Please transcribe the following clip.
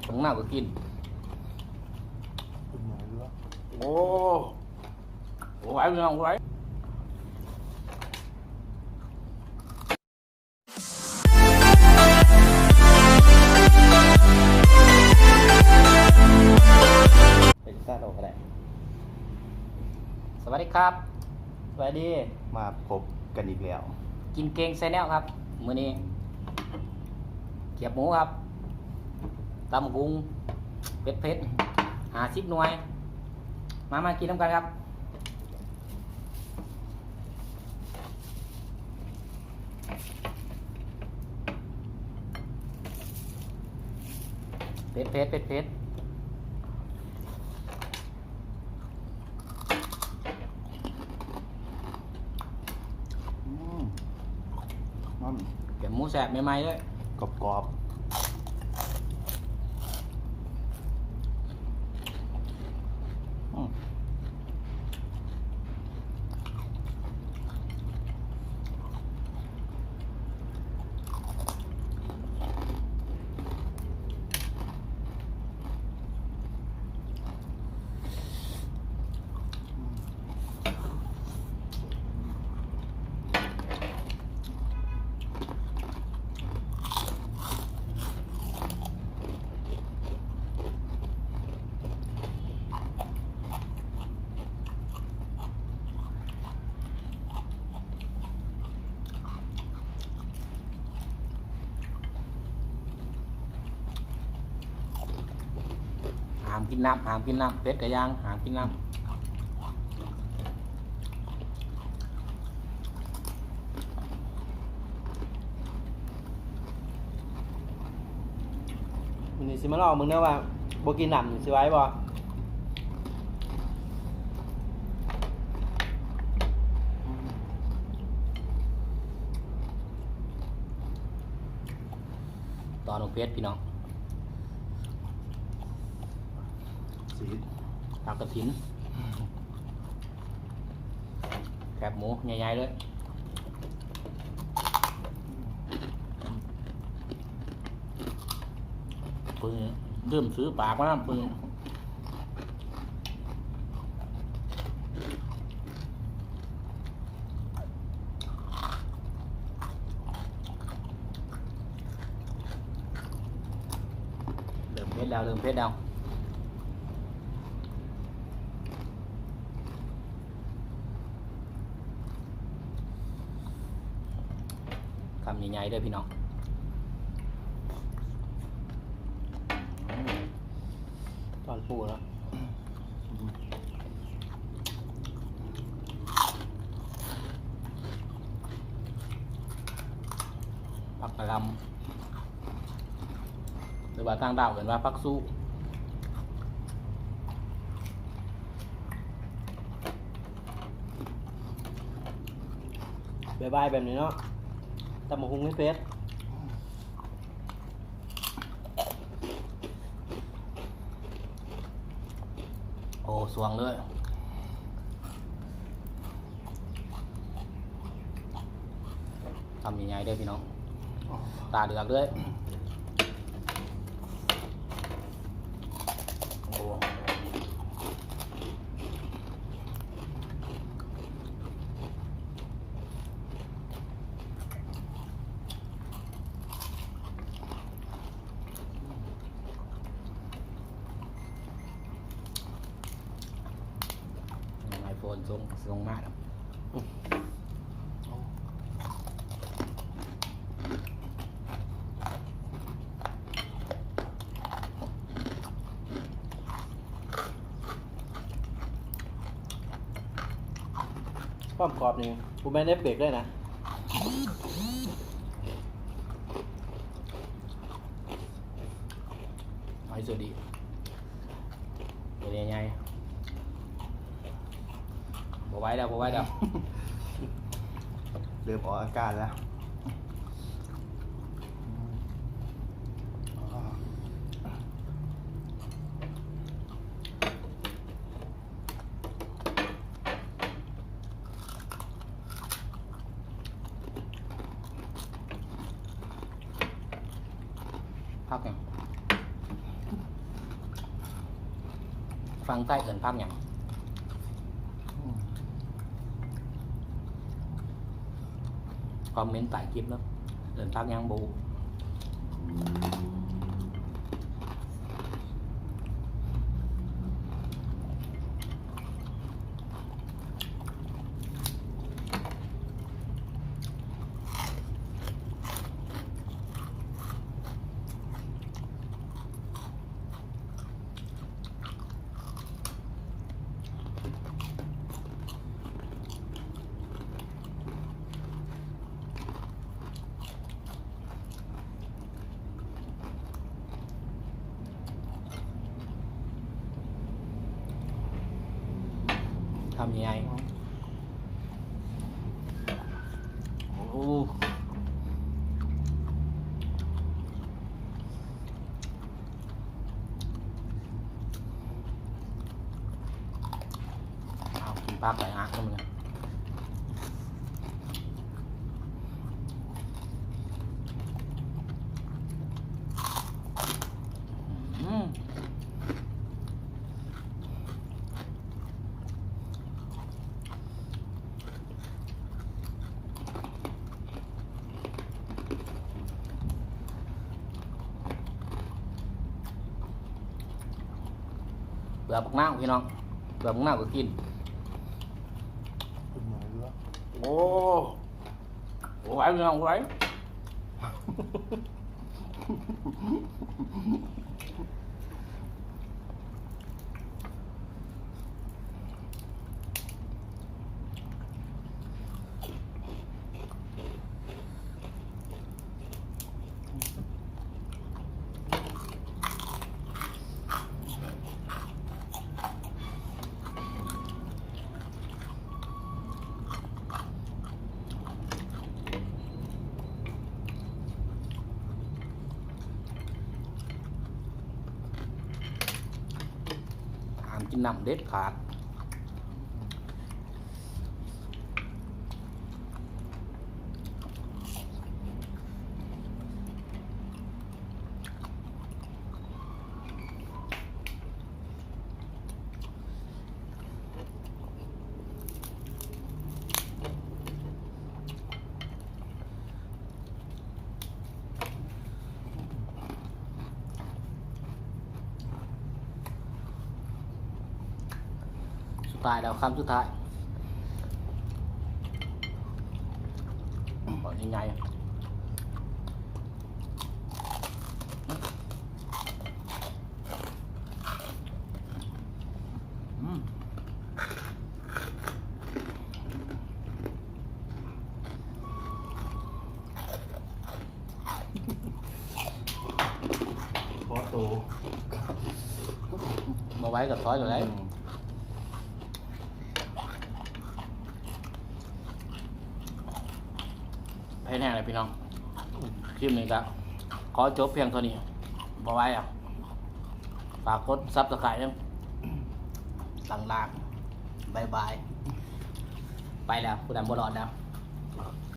ເບິ່ງໜ້າກໍກິນ. ໂອ້ ບໍ່ໄຫວ ພີ່ນ້ອງ ບໍ່ໄຫວ. ເປັນຊາດອອກກໍໄດ້. ສະຫວັດດີຄັບ ສະຫວັດດີ ມາພົບກັນອີກແລ້ວ ກິນເກັ່ງ Channel ຄັບ. ມື້ນີ້ກຽບໝູຄັບ ຕຳບັກຫຸ່ງເຜັດໆ ຫ້າສິບໜ່ວຍ. ມາ ມາກິນນຳກັນຄັບ. ເຜັດໆ ເຜັດໆ. ອືມ ມັນ ແກງໝູແຊບໃໝ່ໆເລີຍ ກອບໆ. ອືມ. ຫ້າມກິນນ້ຳ ຫ້າມກິນນ້ຳ ເຜັດກະຢ່າງ ຫ້າມກິນນ້ຳ. ມື້ນີ້ຊິມາລອງເບິ່ງເດີວ່າບໍ່ກິນນ້ຳຊິໄຫວບໍ່. ຕອນບັກເຜັດພີ່ນ້ອງ ສີ ຜັກກະຖິນ ແຄບໝູໃຫຍ່ໆເລີຍ. ປຶງ ລືມຊື້ປາກມານຳປຶງ. ເລີ່ມເຜັດແລ້ວ ເລີ່ມເຜັດແລ້ວ. ຄຳໃຫຍ່ໆເດີພີ່ນ້ອງ. ຕອນປູເນາະ ຜັກກະຫຼ່ຳ ຫຼືວ່າທາງລາວເອີ້ນວ່າຜັກຊູ. ບາຍບາຍແບບນີ້ເນາະ ຕຳບັກຫຸ່ງເຜັດໆ. ໂອ້ ສວງເລີຍ ຄຳໃຫຍ່ໆເດີພີ່ນ້ອງ ຕາເຫຼືອກເລີຍ. ໂອ້ ໄອໂຟນສົ່ງ ສົ່ງມາແລ້ວ. ຄວາມກອບນີ້ບໍ່ແມ່ນເອັບເຟັກເລີຍນະ ຫອຍສະດີ ຕົວໃຫຍ່ໆ ບໍ່ໄຫວແລ້ວ ບໍ່ໄຫວແລ້ວ ເລີ່ມອອກອາການແລ້ວ. ຜັກຫຍັງ? ຝັ່ງໃຕ້ເອີ້ນຜັກຫຍັງ? ຄອມເມັນໃຕ້ຄລິບເດີ້ ເອີ້ນຜັກຫຍັງບໍ່ຮູ້. ຄຳໃຫຍ່. ໂອ້ ເອົາ ກິນຜັກໄປອະ ອືມ. ເປືອກບັກນາວພີ່ນ້ອງ ເປືອກບັກນາວກໍກິນ. ໂອ້ ບໍ່ໄຫວພີ່ນ້ອງ ບໍ່ໄຫວ. ຫ້າມກິນນ້ຳເດັດຂາດ. ສຸດທ້າຍແລ້ວ ຄຳສຸດທ້າຍ ເອົາໃຫຍ່ໆ. ອືມ ພໍໂຕ ບໍ່ໄຫວກໍຖອຍໂລດໄດ໋. ອືມ. ເຜັດແຮງເລີຍພີ່ນ້ອງ ຄລິບນີ້ກໍຂໍຈົບພຽງເທົ່ານີ້ ບໍ່ໄຫວແລ້ວ. ຝາກກົດ Subscribe ນຳ ຕັ້ງລາ ບາຍບາຍ ໄປແລ້ວ ຜູ້ດຳບໍ່ລອດແລ້ວ.